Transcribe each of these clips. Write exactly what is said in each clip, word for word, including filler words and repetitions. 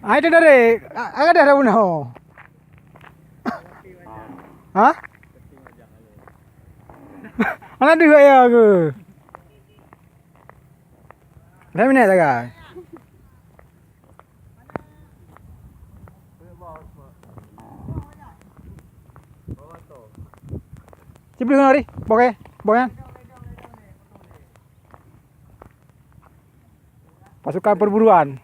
Ai tu dari, a-, ada dah bunoe. Ha? Anak dua ya ke? Dah minat tak, guys? Cip dulu hari, bokeh, bokeh. Pasukan perburuan.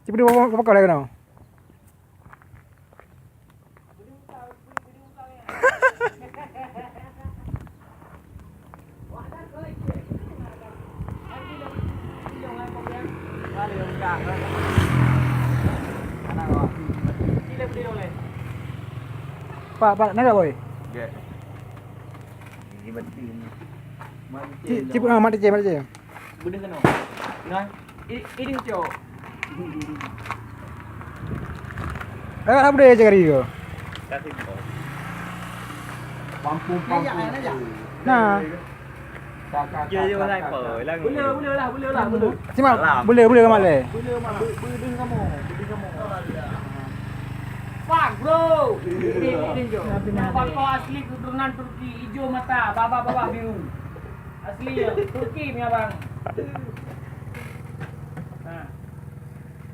Cip dulu, apa kau lagi kena? Pak, Pak, nak tak, boy? Cip, cip, ah, mati cip, mati cip. Beudeuh keunoe. Nah, i-, idéng cok. Eh, apa dia cakap dia? Mampu, mampu. Nah. Ya, ya, mulai apa? Boleh, boleh lah, boleh lah, boleh. Cuma boleh, boleh kamu leh. Boleh mah, be-, beudeuh kamu, beudeuh kamu. Fuck, bro. Idéng, idéng cok. Bako asli keturunan Turki, hijau mata, baba-baba biru. Asli ya, Turki punya bang. Ha.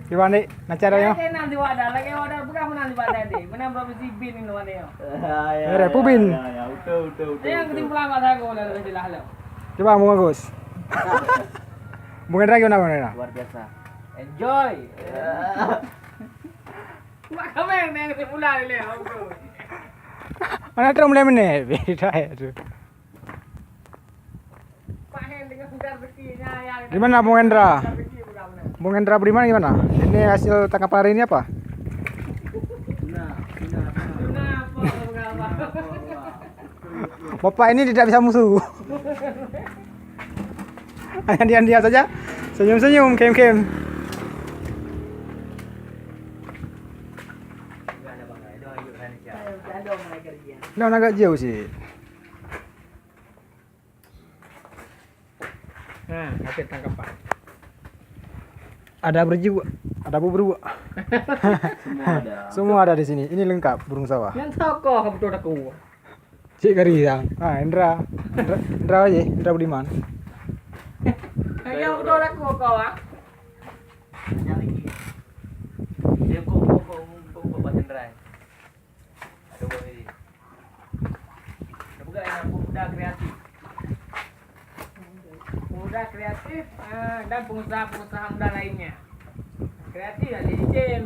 Iwan dek, nak cara ya? Saya nanti wadah, lagi wadah pegang menang di badan deh. Menang berapa si bin ini wadah ya? Ya, ya, Pubin. Ya, ya, betul, betul, betul. Yang kesimpulan mak saya kau dah jelas lah. Coba Bung Agus. Bung Hendra gimana, Bung Hendra? Luar biasa. Enjoy. Mak kami yang kesimpulan ni lah. Mana terus mulai menit? Beda ya tu. Di mana Bung Hendra? Bung Hendra Budiman gimana? Ini hasil tangkapan hari ini apa? Bapak ini tidak bisa musuh. Hanya diam-diam saja. Senyum-senyum, kem-kem. Dah nak jauh sih. Nah, hasil tangkapan. Ada berjiuk, ada beberuk. Semua ada. Semua ada di sini. Ini lengkap burung sawah. Yang tahu kau betul aku. Cik Kari yang. Ah, Indra. Indra, Indra aja, Indra Budiman. Yang betul aku kau ah. Yang lagi. Dia kok kok kok kok kok Pak Indra. Ada buah ni. Kita buka yang pemuda kreatif. Pemuda kreatif, eh, dan pengusaha-pengusaha muda lainnya. Kreatif lah jadi tim.